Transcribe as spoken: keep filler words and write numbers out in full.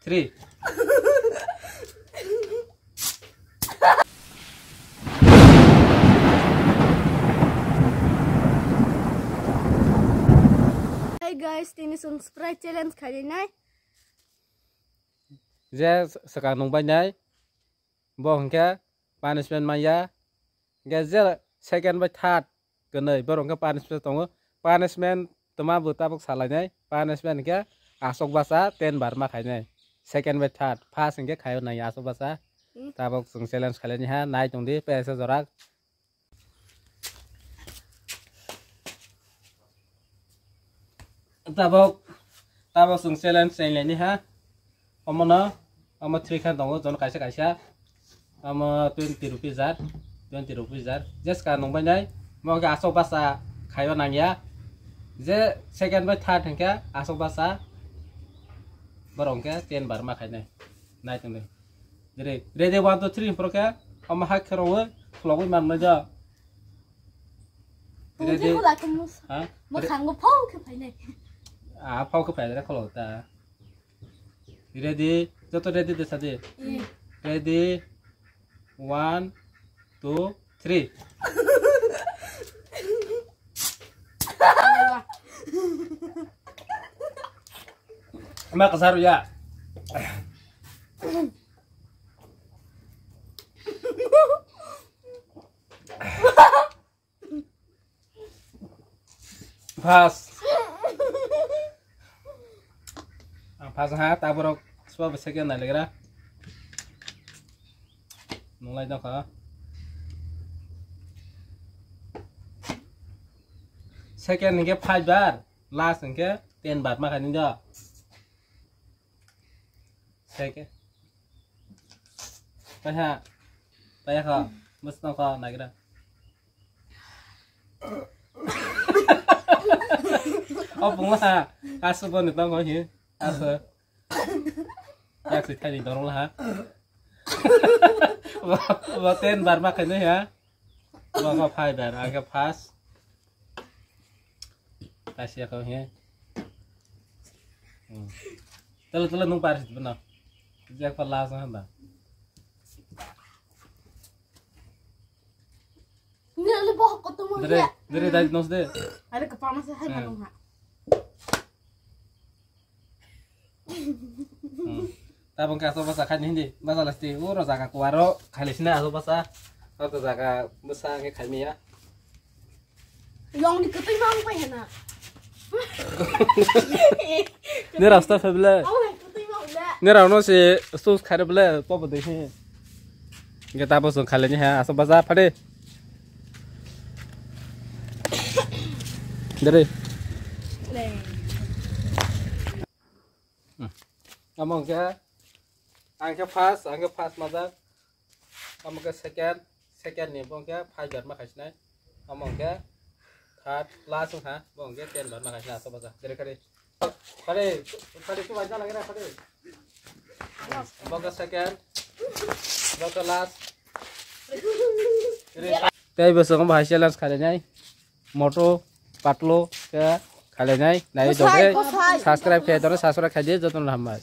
three. Hi guys, tini chwng Sprite challenge khainai. Je swkang nungbainai, bo hwnkhe punishment manya. Hwnkhe je second bai third kwnwi borok hwnkhe punishment tongo. Punishment twma bo tabuk salainai. Punishment hwnkhe aswk basa ten bar ma khainai. Second bai third, first hwnkhe khaio nai aswk basa. Hmm. Tabuk chwng challenge khailani ha, nai tongdi pesa jorak. Tabuk, tabuk chwng challenge chenglaini ha. Omono, omo three khan tongo, jono kaisa kaisa. Omo twenty rupees jar, twenty rupees jar. Jeska nungbainai, mo khe aswk basa khaiba nangya. Je second bai third hwnkhe aswk basa. Borok hwnkhe ten bar ma khainai. Nai tongdi. Ready, ready, one, two, three, hwnkhe omo hai khoroknwi khulogwi manmani do. Tungtwi ready. Khulai khe mus-, ha? Mwkhango phau khe phainai. Ah, phau khe phainai khulok ta. Ready, joto ready de sadi. Eh. Ready, one, two, three. Ma kasar ya. Pass. Ang pass ha, taborok swa second nai legra. Nulai dong kha. Second hingke five bar, last hingke ten bar ma khaini do. Second. Paiha. Paiha kha. Bus tong kha nagira. Oh, bunga ha. Asu bo ni tong kha hi. Asu. Yak si thani dorong la ha. Bo, bo ten bar ma khaini ha. Bo kha five bar, ang kha pass. Kaisa kau he. Hmm. Tala, tala, nung par sit bana. Jak pa last na ba. Ni le boh ko tumo. Dere, ya. Dere, dai nos de. Are ka pa ma sa hai. Hmm. Manung ha. Hmm. Tabang ka so basa khai hindi. Basa lasti uro jaga kuaro khai le sina so basa. Kau to jaga basa nge khai miya. Yong ni kwtwi ma wng pai hena. Ne rasta phaibla. Oh, kwtwi ma wng da. Ne rano se sus khare bla popo de he. Ge ta bosun khale ni ha, asa baza phade. Dere. Le. Hmm. Amo ke, ang ke first, ang ke first majak. Amo ke second, second ni bong ke five bar ma khaisnai. Amo ke third, last ha, bong ke ten bar ma khaisnai, asa baza. Dere kare. Kare, kare tu baja lagi na kare. Bong ke second, bong ke last. Dere. Tei bosong bahai challenge kare nai. Moto, patlo, ke kale nai, nai. Bosai, dore, bosai. Subscribe khe dore, subscribe khe di, joton hambai.